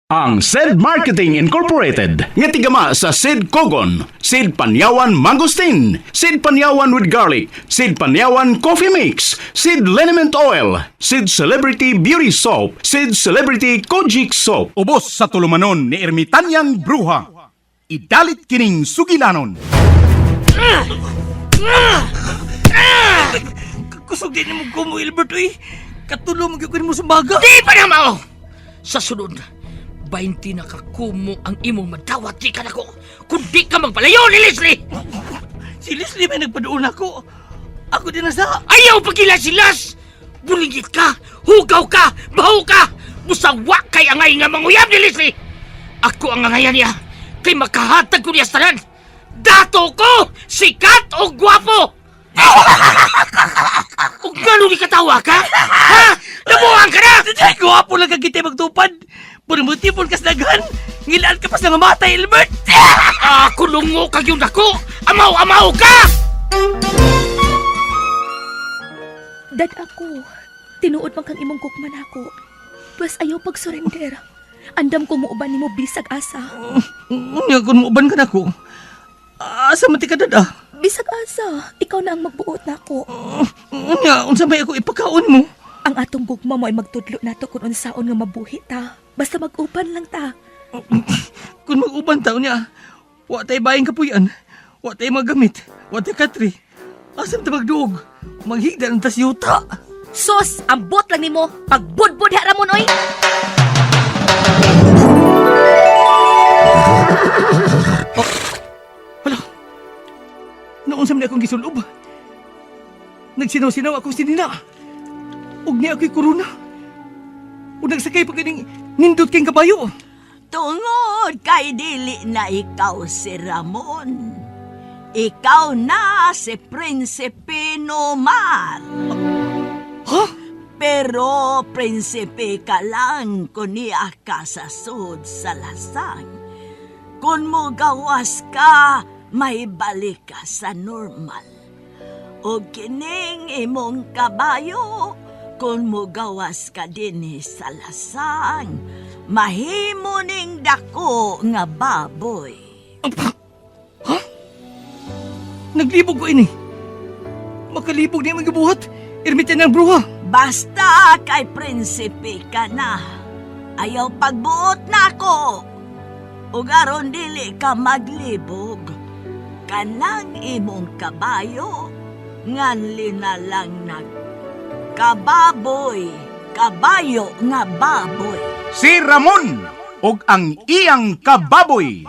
Ang Sed Marketing Incorporated nga tigama sa Sed Kogon, Sed Panyawan Mangosteen, Sed Panyawan with Garlic, Sed Panyawan Coffee Mix, Sed Liniment Oil, Sed Celebrity Beauty Soap, Sed Celebrity Kojic Soap. Ubos sa tulumanon ni Ermitanyang Bruha. Idalit kining sugilanon. Kusog din mo ko mo, Ilbert, uy. Katulo mo gyud mo sa baga. Di pa na mao! Sa sunod, 20 na kakumo ang imong madawat di ka nako. Kung di ka magpalayo ni Leslie! Si Leslie may nagpaduon ako. Ako din na sa... Ayaw pagila-silas! Bulingit ka! Hugaw ka! Baho ka! Busawa kay angay nga manguyab ni Leslie! Ako ang angayan niya kay makahatag ko niya sa tanan! Dato ko! Sikat o gwapo! O gano'n katawa ka? Ha? Nabuang ka na! Ay, gwapo lang ka kita magtupad. Puro kas daghan. Ngilaan ka pa sa nga matay, Ilbert. Ako lungo kag yung dako! Amaw-amaw ka! Dad ako, tinuod man kang imong gugma nako. Pwes ayaw pag-surrender. Andam ko muuban nimo bisag asa. Unya, kung muuban ka na ko. Asa man ti ka dad, ah? Bisag asa, ikaw na ang magbuot nako. Unya, unsa may ako ipakaon mo? Ang atong gugma mo ay magtudlo nato kung unsaon nga mabuhi ta. Basta mag-uban lang ta. Kung mag-uban ta, unya, wa tay bayang kapuyan. Wa tay magamit. Wa tay katri. Asam ta magduog? Maghigda ng tas yuta. Sos, ambot lang nimo. Pagbudbud ha ramon oy. Hala. Noon sa akong gisulob. Nagsinaw-sinaw akong sinina. Ug niya ako'y korona. Ug nagsakay pa kining nindot kayong kabayo. Tungod kay dili na ikaw si Ramon. Ikaw na si Prinsipe Nomar. Ha? Pero prinsipe ka lang kung niya ka sa sud sa lasang. Kung mo gawas ka, may balik ka sa normal. O kining imong kabayo, kung mo gawas ka dinhi sa lasang, mahimo ning dako nga baboy. Naglibog ko ini. Makalibog niya magibuhat. Ermitan ng bruha. Basta kay prinsipe ka na. Ayaw pagbuot na ako. Ug aron dili ka maglibog. Kanang imong kabayo, nganli na lang nag kababoy, kabayo nga baboy. Si Ramon og ang iyang kababoy.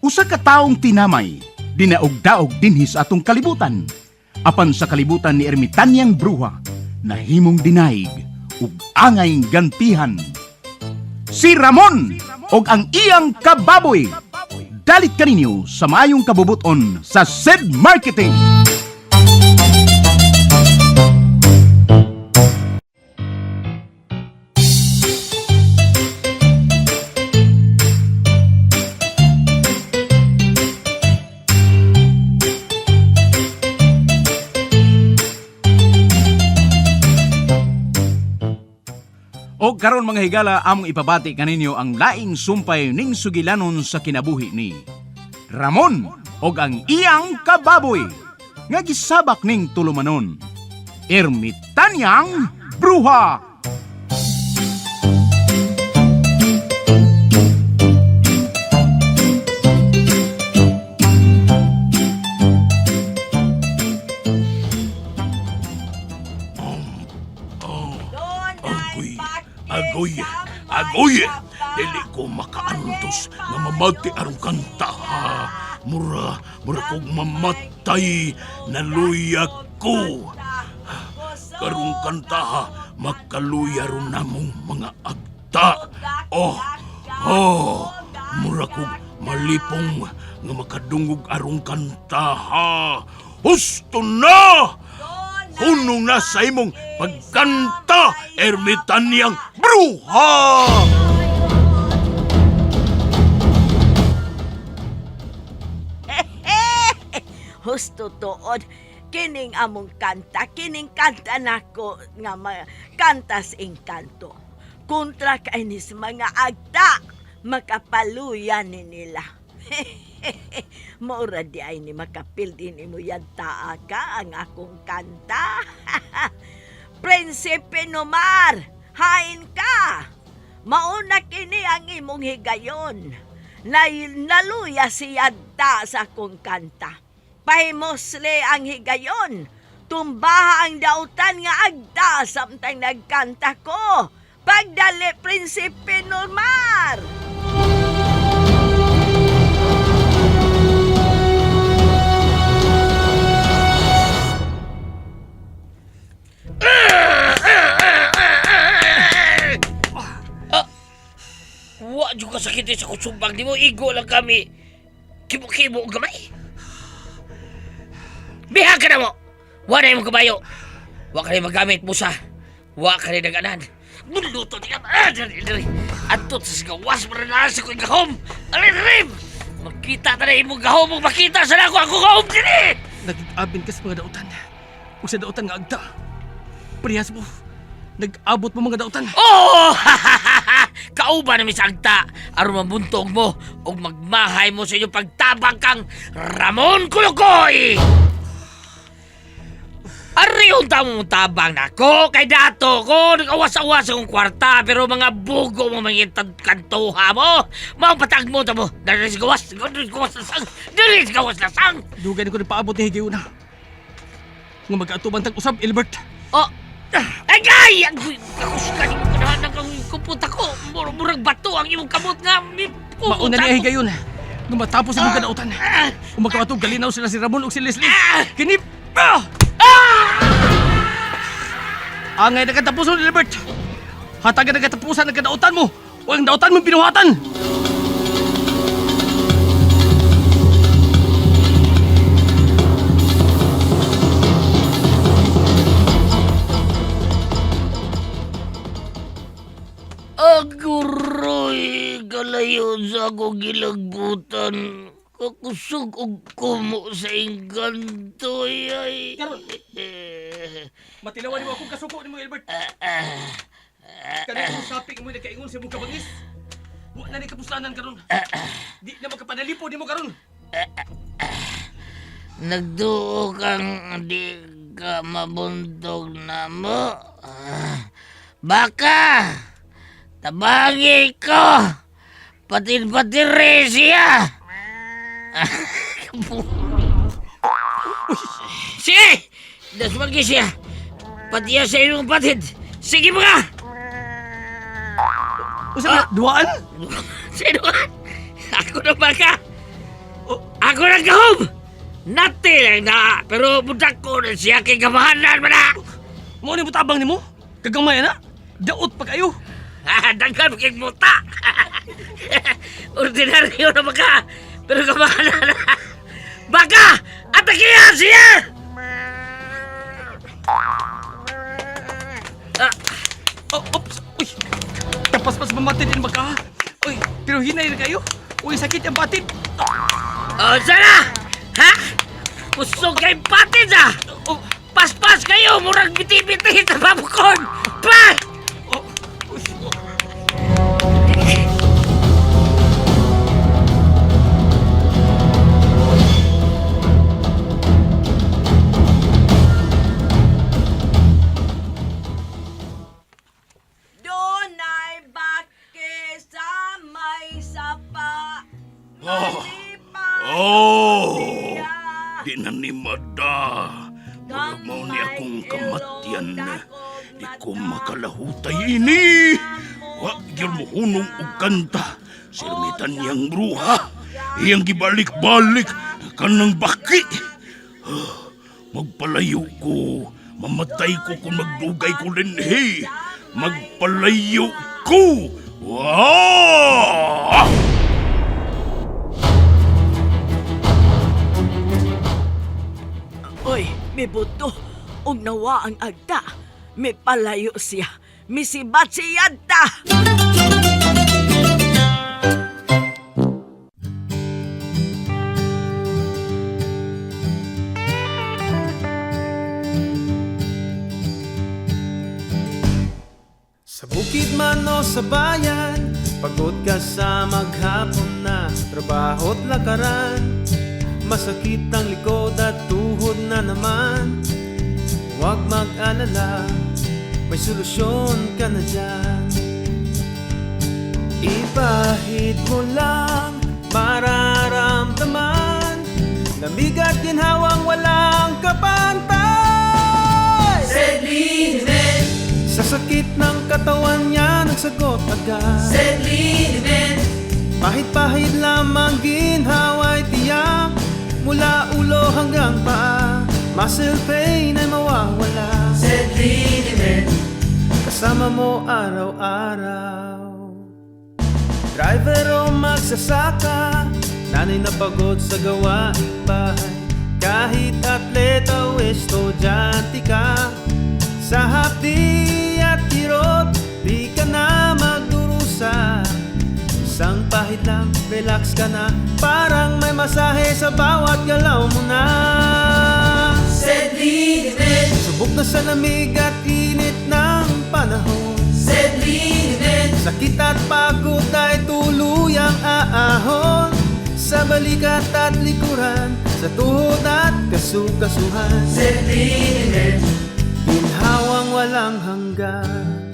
Usa ka taong tinamay, dinaog-daog dinhi sa atong kalibutan. Apan sa kalibutan ni Ermitanyang Bruha, nahimong dinaig ug angay gantihan. Si Ramon og ang iyang kababoy. Dalit kaninyo sa maayong kabubuton sa Sed Marketing. O karon mga higala among ipabati kaninyo ang laing sumpay ning sugilanon sa kinabuhi ni Ramon og ang iyang kababoy nga gisabak ning tulumanon. Ermitanyang Bruha. Agoy, agoy, agoy! Dili ko makaantos nga mamati arong kanta ha. Mura, mura kog mamatay, naluya ko. Karong kanta ha, makaluya ron namong mga agta. Oh, oh, mura kog malipong nga makadungog arong kanta ha. Husto na! Hunong na sa imong pagkanta, Ermitanyang Bruha! Husto tuod, Kining among kanta, kining kanta nako nga kantas engkanto. Kontra kay ni sa mga agta, makapaluya ni nila. Maura di ay ni makapildi ni mo yadtaa ka ang akong kanta. Prinsipe Nomar, hain ka! Mauna kini ang imong higayon. Naluya si yadta sa akong kanta. Pahimosle ang higayon. Tumbaha ang dautan nga agta samtang nagkanta ko. Pagdali, Prinsipe Nomar! Wa jud ka sakit sa kusumbag nimo, igo lang kami. Kibo-kibo og gamay. Biha ka na mo. Wa na imong kabayo. Wa ka rin magamit busa. Wa ka rin nag-anan. Buluto di ka. Ah, diri, diri. Adto sa gawas mo na sa kong gahom. Arin, rin. Makita ta na imong gahom ug makita sa nako ako gahom diri. Nagigabin ka sa mga dautan. Ug sa dautan nga agta. Parehas mo. Nag-abot mo mga dautan. Oh! Kauban na mi sa agta aron mabuntog mo ug magmahay mo sa inyong pagtabang kang Ramon Kulukoy. Ari unta mo tabang nako kay dato ko nag-awas-awas akong kwarta pero mga bugo mo mga kantuha mo. Mao patag mo ta mo. Diri sa gawas, diri sa gawas lasang, diri sa gawas lasang. Dugay na ko nagpaabot ni higayuna. Nga magkaatuban tag usab, Elbert. Oh. Agay! Agoy, kakusgan imong kanahan ang kuputa ko. Murag bato ang imong kamot nga. Mauna niya higayon. Nga matapos imong kadautan. Ug magkaatog galinaw sila si Ramon ug si Leslie. Kini ah! Angay na katapuson, Elbert. Hatagan na katapusan ang kadautan mo. O ang dautan mong binuhatan. Aguroy, kalayo sa akong gilagbutan. Kakusog og kumo sa engkanto, ay. Karon. Matilawan nimo akong kasuko nimo, Elbert. Kani akong sapik mo nagkaingon sa imong kabangis. Wa na ni kapuslanan karon. Di na makapanalipo nimo karon. Nagduo kang di ka mabuntog na mo. Ah, baka, tabangi ko. Patin-patire siya. Sige! Dasmagi siya. Patiya sa iyong patid. Sige mga! Usa na duaan? Sino ka? Ako na baka! Ako na gahom! Nati lang na, pero budak ko na siya kay kamahalan man na! Mao ni tabang nimo? Kagamay na. Daot pa kayo. Ah, daghan kay muta! Ordinaryo na baka, pero kamahalan na! Baka! Atakihan siya! Oh, oops. Uy. Tapas pas mamatid din baka. Uy, pero hinay na kayo. Uy, sakit ang batid. Oh, sana! Ha? Busog kay patid ah! Oh, Paspas kayo! Murag biti-biti sa popcorn! Pa! oh, uy. Dunay bake sa may sapa. Oh. Malipayon Oh. siya. Di na ni mada. Murag mao ni akong kamatyan. Di ko makalahutay ini. Wa gyud mo hunong og kanta. Sirmitan niyang bruha. Iyang gibalik-balik kanang baki. Ah, magpalayo ko. Mamatay ko kung magdugay ko dinhi. Magpalayo ko. Wah! Uy, mibuto. Og nawa ang agta. Mipalayo siya. Misibat siya ta. bukid man o sa bayan, pagod ka sa maghapon na trabaho't lakaran, masakit ang likod at tuhod na naman. Huwag mag-alala, may solusyon ka na dyan. Ipahid mo lang, mararamdaman, lamig at ginhawang walang kapantay. Sa sakit ng katawan niya, nagsagot agad. Pahid-pahid lamang ginhawa'y tiyak, mula ulo hanggang paa, muscle pain ay mawawala. Kasama mo araw-araw. Driver o magsasaka, nanay na pagod sa gawaing bahay, kahit atleta o estudyante ka, sa hapdi at kirot, di ka na magdurusa. Isang pahid lang, relax ka na, parang may masahe sa bawat galaw mo na. Subok na sa lamig at init ng panahon, sakit at pagod ay tuluyang aahon, sa balikat at likuran, sa tuhod at kasukasuhan. Ginhawang walang hanggan.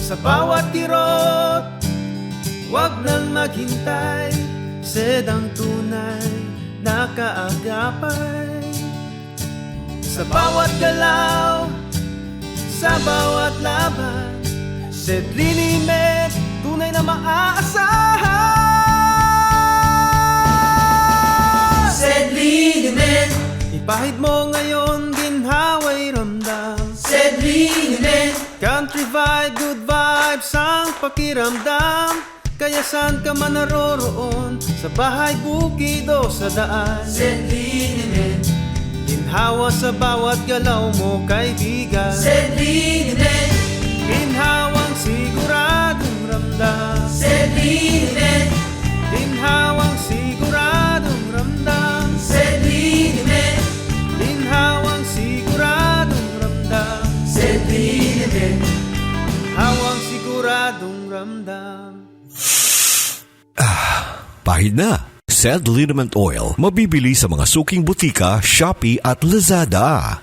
Sa bawat kirot, huwag nang maghintay. Sedang tunay na kaagapay. Sa bawat galaw, sa bawat laban, Sedlinimet, tunay na maaasahan. Ipahid mo ngayon, ginhawa'y ramdam. Country vibe, good vibes ang pakiramdam. Kaya saan ka man naroroon, sa bahay, bukid o sa daan, ginhawa sa bawat galaw mo, kaibigan. Ginhawang siguradong ramdam. Ginhawang siguradong ramdam. Ginhawang siguradong ramdam. Hawang siguradong ramdam. Pahid na. Said Liniment Oil. Mabibili sa mga suking butika, Shopee at Lazada.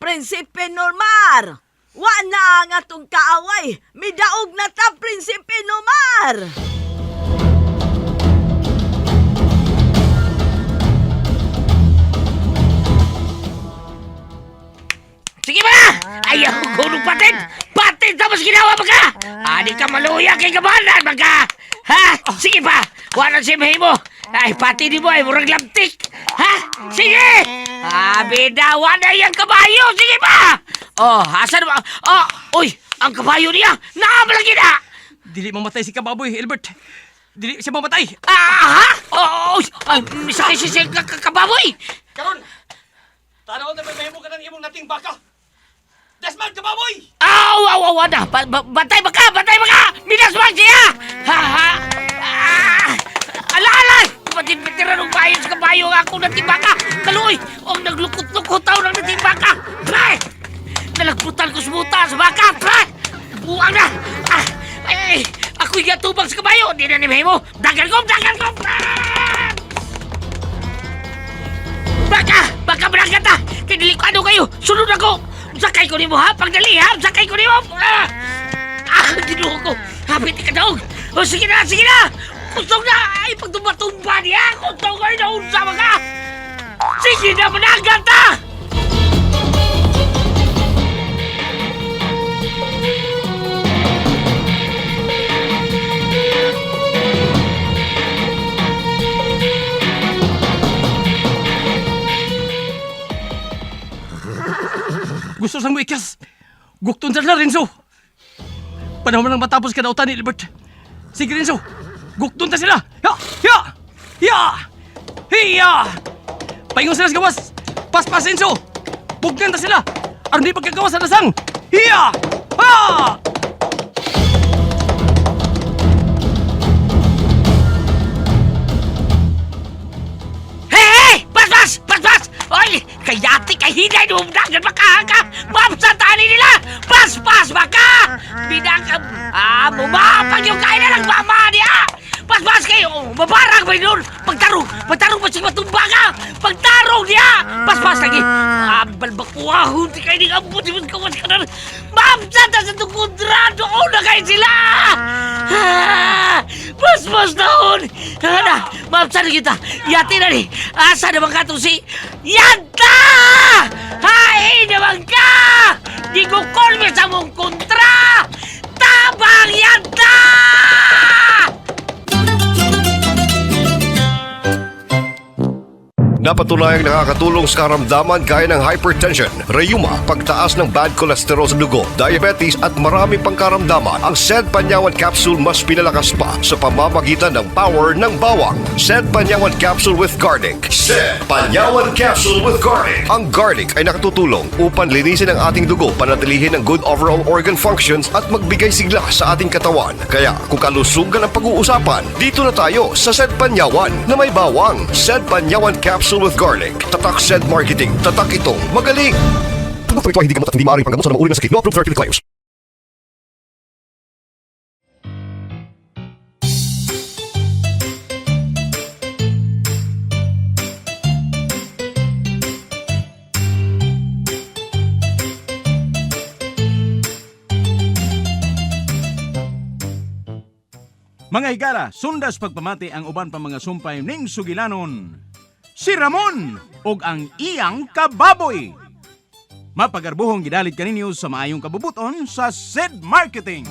Prinsipe Normar! Wa na ang atong kaaway! Midaog na ta, Prinsipe Normar! Sige ba na! Ayaw ko nung patin! Patin tapos ginawa mo ka! Ani ka maluya kay kabanan magka! Ha? Sige pa! Wala si mo! Ay, pati di mo ay murag lamtik! Ha? Sige! Abi na, wala yung kabayo! Sige pa! Oh, asan ba? Oh, uy! Ang kabayo niya! Nakamalagi na! Dili mamatay si Kababoy, Albert. Dili siya mamatay. Ah, ha? Oh, uy! Ay, sakay siya siya kababoy! Karon, tanaw na may mahimo ka ng imong nating baka. Desmond, Kababoy! Aw, aw, aw, na. Ba ba bantay ba ka? Bantay ba ka? Minaswag siya! Ha, ha? Ah! Ala, ala! Kumatin-pitira ng bayo sa kabayo ang ako natibaka. Kaluoy! Ang naglukot-lukot tao ng natibaka. Pre! Nalagputan ko sumuta sa baka. Pre! Buang na! Ah! Ay, ay, ako'y gatubang sa kabayo. Di na ni Mahimo. Dagan ko! Dagan ko! Ah! Baka! Baka berangkat ta! Kay dili ko ano kayo! Sunod ako! Sakay ko nimo ha! Pagdali ha! Sakay ko nimo! Ah! Ah! Ginoo ko! Hapit ka daog! O sige na! Sige na! Kusog na! Ay pagtumba-tumba niya! Kusog ay naunsa ka! Sige na! Mananggat ta! Gusto sang mo ikas. Gukton sa Lorenzo. Panahon lang matapos ka na utan ni Albert. Sige, Renzo. Gukdon ta sila! Ya! Ya! Ya! Hiya! Paingon sila sa gawas! Paspas Enzo! Bugnan ta sila! Aron di pagkagawas sa lasang! Hiya! Ha! Hey, hey! Paspas! Paspas! Oy! Kayati kay hinay nung dagan makahaka! Mapsatani nila! Paspas baka! Binang... Ah, mumapag yung kain na lang mama niya! Paspas kayo! Oh, mabarang ba yun? Pagtarong! Pagtarong ba siya matumba ka? Pagtarong niya! Paspas lagi! Ah, balbakuahon ti kayo ng ambot si kawas ka na! Mapsata sa tukundra! Doon na kayo sila! Ah, paspas naon! Ana, mapsata kita! Yati na ni! Asa naman ka itong si... Yanta! Hay naman ka! Di ko kolme sa mong kontra! Tabang yanta! Napatunayang nakakatulong sa karamdaman gaya ng hypertension, rayuma, pagtaas ng bad cholesterol sa dugo, diabetes at marami pang karamdaman. Ang Sed Panyawan Capsule mas pinalakas pa sa pamamagitan ng power ng bawang. Sed Panyawan Capsule with Garlic. Sed Panyawan Capsule with Garlic. Ang garlic ay nakatutulong upang linisin ang ating dugo, panatilihin ang good overall organ functions at magbigay sigla sa ating katawan. Kaya kung kalusugan ang pag-uusapan, dito na tayo sa Sed Panyawan na may bawang. Sed Panyawan Capsule with Garlic. Tatak Sed Marketing. Tatak itong magaling. Produkto ito ay hindi gamot at hindi maaaring panggamot sa anumang uri ng sakit. No approved therapeutic claims. Mga higala, sundas pagpamati ang uban pa mga sumpay ning sugilanon. Si Ramon og ang iyang kababoy. Mapagarbuhong gidalit kaninyo sa maayong kabubuton sa Sid Marketing.